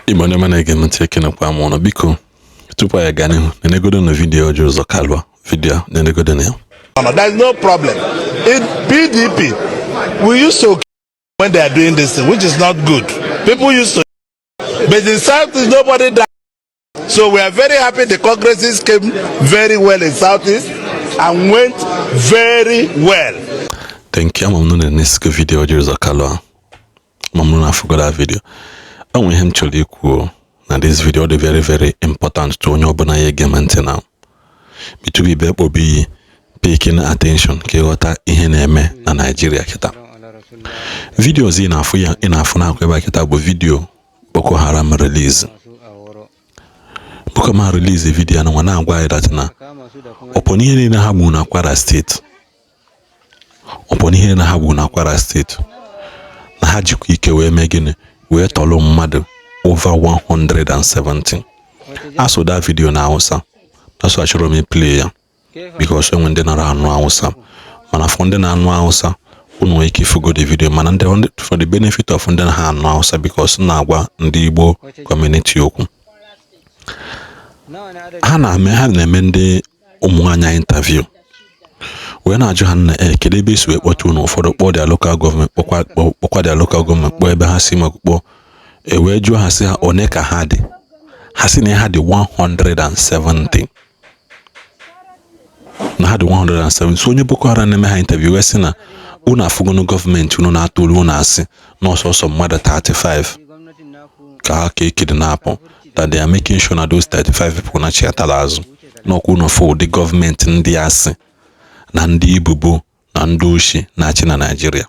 Igbo ndị ọma na-ege m ntị, ekenekwa m ụnụ. Biko, tupu anyị gaa n'ihu, nenegodo na video Orji Uzor Kalu, video nenegodo na ya. No, there is no problem. In PDP, we used to when they are doing this thing, which is not good. People used to, but in Southeast, nobody died. So we are very happy the congresses came very well in Southeast and went very well. Thank you. Ama m na na-esiko video Orji Uzor Kalu a, ma m na afụgoda video. O nwere ihe m chọrọ ikwu na this video, ọ dị very very important to onye ọbụla ya ege m ntị na bitubu ibe kpọbe iyi, paying attention ka ịghọta ihe na-eme na Naịjirịa kịta. Videos ị na-afụ ya, ị na-afụ n'akụ ebe a kịta, bụ video Boko Haram release. Boko Haram release video na nwa na-agwa anyị that na ọpọ ihe niile ha gburu na Kwara State, ọpọ ihe niile ha gburu na Kwara State, na ha jikwa ike wee mee gịnị? Wee tọrọ mmadụ over 170. Asụ that video na Hausa, that's why achọrọ m play ya, because enwe ndị nara anụ Hausa. Mana for ndị na-anụ Hausa, unu nwere ike ifugo the video. Mana ndị, for the benefit of ndị na-ha anụ Hausa, because na-agwa ndị Igbo community okwu, ha na-eme ndị ụmụ nwaanyị interview wee na-ajụ ha nna e kedu ebe esi wee kpọta unu. Ụfọdụ kpọọ their local government, kpọkwa their local government, kpọọ ebe ha si, ma kpọọ e wee jụọ ha sị ha one ka ha dị. Ha sị na ha dị 170, na ha dị 170. So onye Boko Haram na-eme ha interview wee sị na unu afụgonu gọọmenti unu na-atụrụ unu asị na ọsọsọ mmadụ 35 ka ha ka ekidnapụ, that they are making sure na those 35 people na chiatara azụ n'ọkwa. Unu fụ ụdị gọọmenti ndị asị na ndị ibubo na ndị oshi na-achị na Naịjirịa.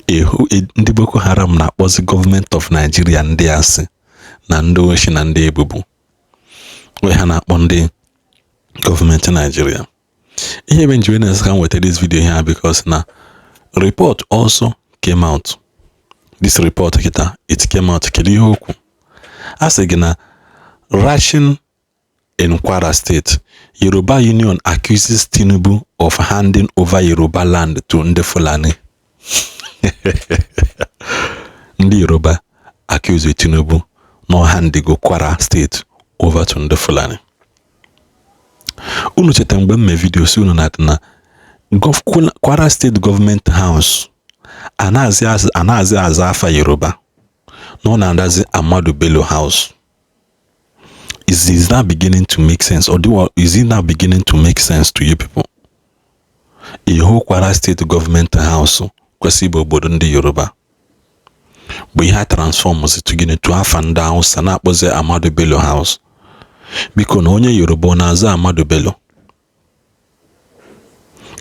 Ehu ndị Boko Haram na-akpọzi gọọmenti of Nigeria ndị asị na ndị oshi na ndị ebubo wee ha na-akpọ ndị gọọmenti Nigeria. Ihe ebe njiwe na ka m weta this video here, because na report also came out. This report kịta, it came out. Kedu ihe okwu a sị gị na ration in Kwara State, Yoruba Union accuses Tinubu of handing over Yoruba land to ndị Fulani. Ndị Yoruba accuse Tinubu na handigo Kwara State over to ndị Fulani. Unu cheta mgbe m mee video si unu na Kwara State Government House anaghịzi aza afa Yoruba, na ọ na-adazi Ahmadu Bello House. Is that beginning to make sense, or is it now beginning to make sense to you people? Ihu Kwara State Government House kwesị ịbụ obodo ndị Yoruba bụ ihe a transform to gịnị? To afa ndị Hausa, na-akpọzi Ahmadu Bello House. Biko, na onye Yoruba ọ na-aza Ahmadu Bello?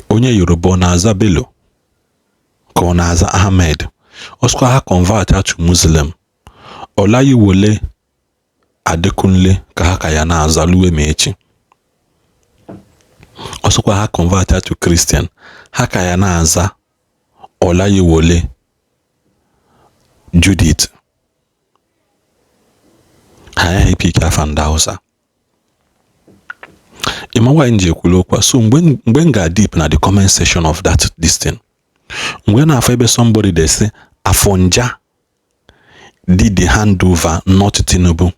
Onye Yoruba ọ na-aza Bello ka ọ na-aza Ahmed? Ọsọkwa ha convert to Muslim, Olayiwole Adekunle ka ha ka ya na-aza luwe ma echi. Ọsọkwa ha convert to Christian, ha ka ya na-aza Olayiwole Judith. Ha ya epik afa ndị Hausa. Ịma nwaanyị ji ekwulu okwu a? So mgbe m ga deep na the comment section of that this thing, mgbe na-afọ ebe somebody dey say Afonja did the handover, not Tinubu.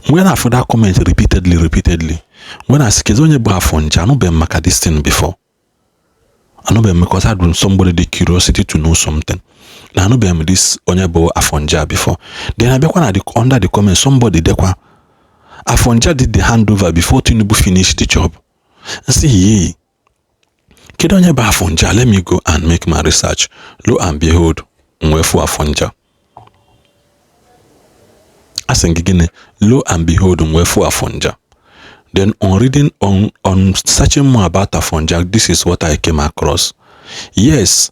Mgbe na-afụ that comment repeatedly, repeatedly, mgbe na-asị kedu onye bụ Afonja, anụbeghị m maka this thing before, anụbeghị m, because I somebody the curiosity to know something, na anụbeghị m this onye bụ Afonja before. Then abịakwa na the under the comment, somebody dekwa Afonja did the handover before Tinubu finished the job. Nsị yee, kedu onye bụ Afonja? Let me go and make my research. Lo and behold, m wee fụ Afonja. Asị gị gịnị? Lo and behold, m wee fụ Afonja. Then on reading, on searching more about Afonja, this is what I came across. Yes,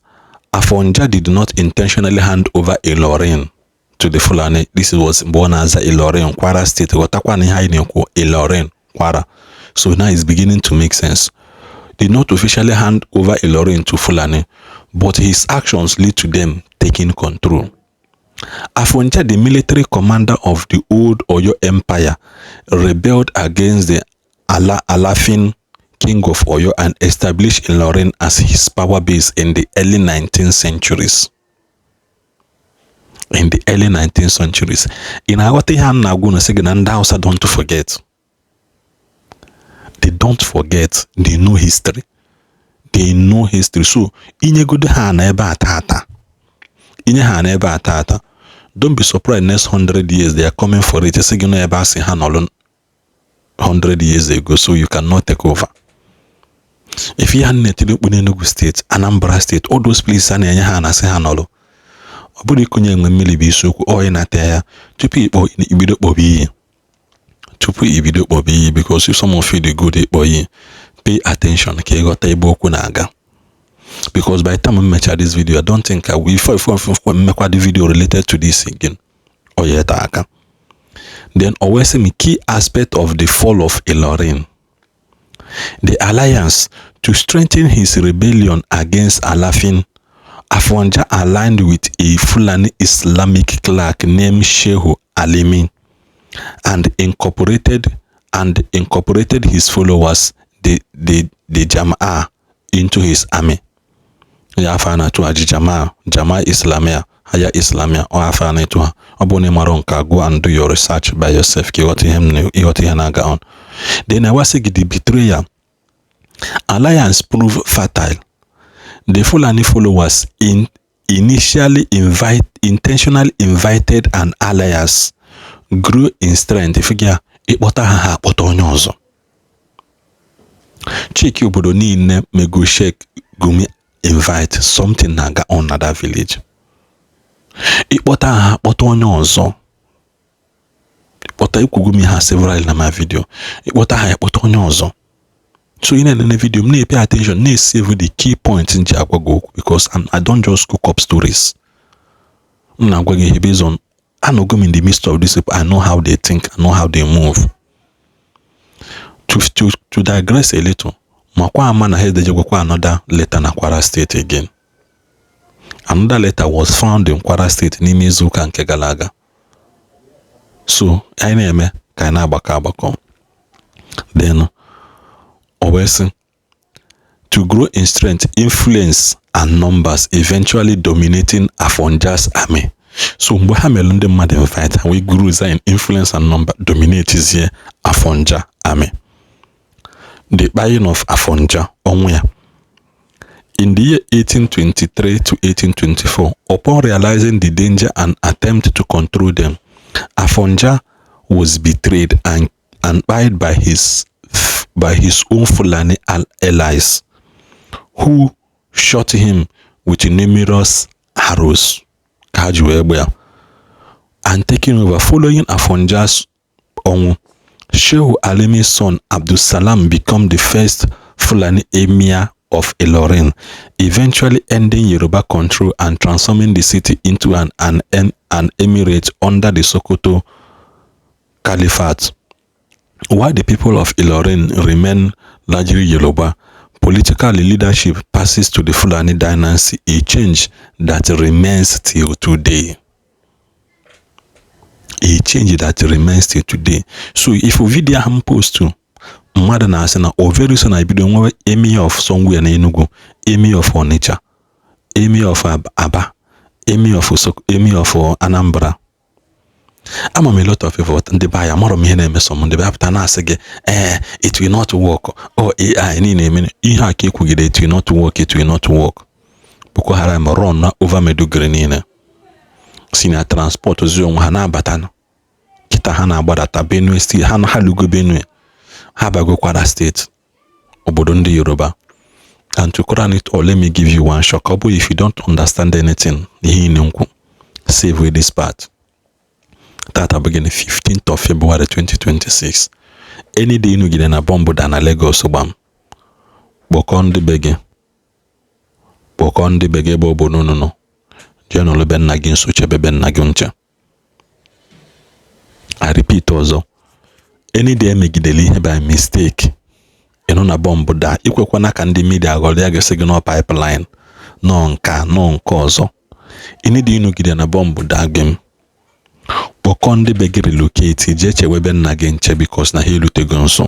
Afonja did not intentionally hand over Ilorin to the Fulani. This was mgbe ọ na-aza Ilorin, Kwara State. Ghọtakwa na ihe anyị na-ekwu, Ilorin, Kwara. So now it's beginning to make sense. Did not officially hand over Ilorin to Fulani, but his actions lead to them taking control. Afonja, the military commander of the old Oyo Empire, rebelled against the Alafin, king of Oyo, and established Ilorin as his power base in the early 19th centuries. In the early 19th centuries. Ị na-aghọta ihe a na-agwa unu, sị gị na ndị Hausa don't forget. They don't forget. They know history. They know history. So inyegodo ha na ebe a tata, inye ha na ebe a tata, don't be surprised next 100 years they are coming for it. Sị gị na ebe a sị ha nọlụ 100 years ago, so you cannot take over. If ihe ha na-etiri mkpu n'Enugu State, Anambra State, all those places a na-enye ha na-asị ha nọlụ, ọ bụrụ ikunye enwe mmiri bụ isiokwu. Ọ ịnata ya tupu ikpọ ibido kpọba iyi, tupu ibido kpọba iyi, because if some of you dey good ịkpọ iyi, pay attention ka ịghọta ebe okwu na-aga, because by the time m mechara this video, I don't think I will if mmekwa the video related to this again. Ọ ya ete aka. Then o wee sị m, key aspect of the fall of Ilorin: the alliance. To strengthen his rebellion against Alafin, Afonja aligned with a Fulani Islamic cleric named Shehu Alimi and incorporated his followers, the Jama'a, into his army. Ya afọ a na-atụ aji Jama'a, Jama'a Islamia, Haya Islamia, ọ afọ a na-etu ha. Ọ bụrụ na ị mara nke a, go and do your research by yourself ka ịghọta ihe m ịghọta ihe na-aga on. Then I gị, the betrayal alliance proved fatal. The Fulani followers in initially invite intentionally invited an alliance grew in strength. Figure ịkpọta ha, ha akpọta onye ọzọ. Cheki obodo niile mego Sheikh Gumi invite, something na-aga on na that village. Ịkpọta ha, akpọta onye ọzọ. Ịkpọta, ekwugo m ha several na my video, ịkpọta ha, ịkpọta onye ọzọ. So ị na-enene video m, na-pay attention, na-esave the key points m ji agwa gị okwu, because I don't just cook up stories. M na-agwa gị ihe based on anọgo m in the midst of these people. I know how they think, I know how they move. To digress a little, makwa ama na ha edejegwakwa another letter na Kwara State again. Another letter was found in Kwara State n'ime izuụka nke gara aga. So anyị na-eme ka anyị na-agbakọ agbakọ. Then o wee sị, to grow in strength, influence and numbers, eventually dominating Afonja's army. So mgbe ha mere ndị mmadụ invite, ha wee grow in influence and number, dominatezie Afonja army. The buying of Afonja, ọnwụ ya. In the year 1823 to 1824, upon realizing the danger and attempt to control them, Afonja was betrayed and killed by his own Fulani allies, who shot him with numerous arrows. Ka ha ji wee gba ya. And taking over. Following Afonja's ọnwụ, Shehu Alimi's son Abdulsalam became the first Fulani Emir of Ilorin, eventually ending Yoruba control and transforming the city into an emirate under the Sokoto Caliphate. While the people of Ilorin remain largely Yoruba, political leadership passes to the Fulani dynasty, a change that remains till today. A change that remains till today. So if video ahụ m post, mmadụ na-asị na o very soon ebido nwewe emir of somewhere na Enugu, emir of Onitsha, emir of Aba, emir of emir of Anambra. Ama m a lot of people, ndị be anyị, amarọ m ihe na-eme. Some ndị be apụta na-asị gị, ee, it will not work, o AI niile eme ihe a ka ekwugide, it will not work, it will not work. Boko Haram run na over Maiduguri niile, si na transport ozi onwe ha na-abata. Kịta ha na-agbadata Benue State, ha lugo Benue, ha bago Kwara State, obodo ndị Yoruba. And to crown it all, let me give you one shock. Ọ bụ if you don't understand anything ihe ị na-ekwu, save with this part. Tata bụ gịnị? 15th of February 2026. Any day ịnụgide na bọmbụ da na Lagos, gbam, kpọkọọ ndị be gị, kpọkọọ ndị be gị ebe obodo unu nọ, jee nọrọ be nna gị nso, chebe be nna gị nche. I repeat ọzọ, any day emegidere ihe by mistake, ịnụ na bọmbụ daa, ikwekwana ka ndị media ghọrọ ya, ga-esi gị nọ pipeline nọ nka nọ nke ọzọ. Any day ịnụgide na bọmbụ daa gị, m kpọkọọ ndị be gị, relocate, jee chewe be nna gị nche, because na ha erutego nso.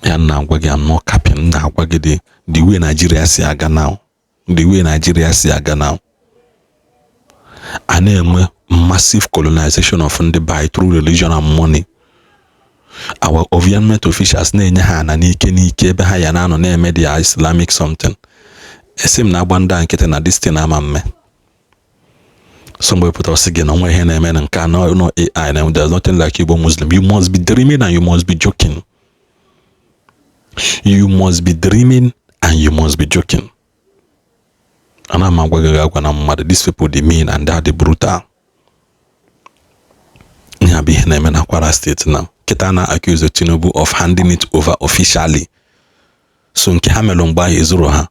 Ya na-agwa gị, I'm not capping. M na-agwa gị the way Nigeria si aga now, the way Nigeria si aga now. A na-enwe massive colonization of ndị by through religion and money. Our government officials na-enye ha ana n'ike n'ike, ebe ha ya na-anọ na-eme their Islamic something. Esi m na agba ndị a nkịtị na this thing ama mme. Somebody pụtara sị gị na nwa ihe na-eme na nke a, no AI, na there's nothing like Igbo Muslim. You must be dreaming and you must be joking. You must be dreaming and you must be joking. Ana m agwa gị, agwa na mmadụ, these people dey mean and they are brutal. Ihe a bụ ihe na-eme na Kwara State na kịta na accuse Tinubu of handing it over officially. So nke ha melụ mgbe ahụ ezuru ha.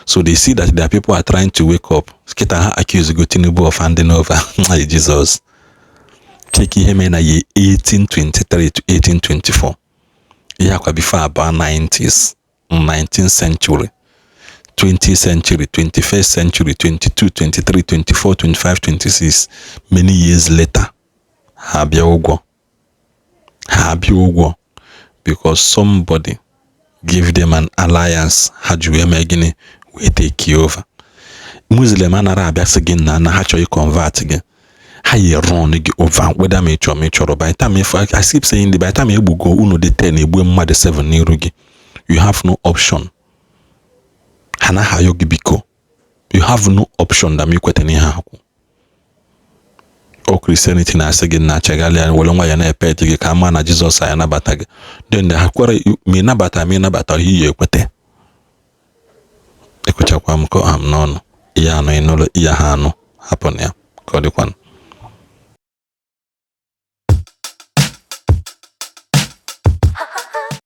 So they see that their people are trying to wake up. Kịta ha accuse go Tinubu of handing over. Ay, Jesus, check ihe mere na year 1823 to 1824. Ihe akwa before about 90s, 19th century, 20th century, 21st century, 22, 23, 24, 25, 26, many years later, ha bịa ụgwọ, ha bịa ụgwọ, because somebody give them an alliance. Ha ji wee mee gịnị? Wee take over. Muslim anara abịa sị gị na ha chọrọ convert gị. Ha yi run gị over, whether ma ị chọrọ, ma ị chọrọ. By the time, if I keep saying, by the time egbugo unu dị 10, egbuo mmadụ 7 n'iru gị, you have no option. Ha naghị ayọ gị biko. You have no option than ikweta n'ihe ha kwu. O Christianity na-asị gị na chegharịa, were nwa ya na-epe gị ka ama na Jizọs anyị anabata gị. Then ha kwere, ma ịnabata, ma ịnabata ihe, ekwete. Ekwechakwa m ka ha m n'ọnụ ihe anụ ịnụrụ ihe ha anụ. Hapụ na ya ka ọ dịkwanụ.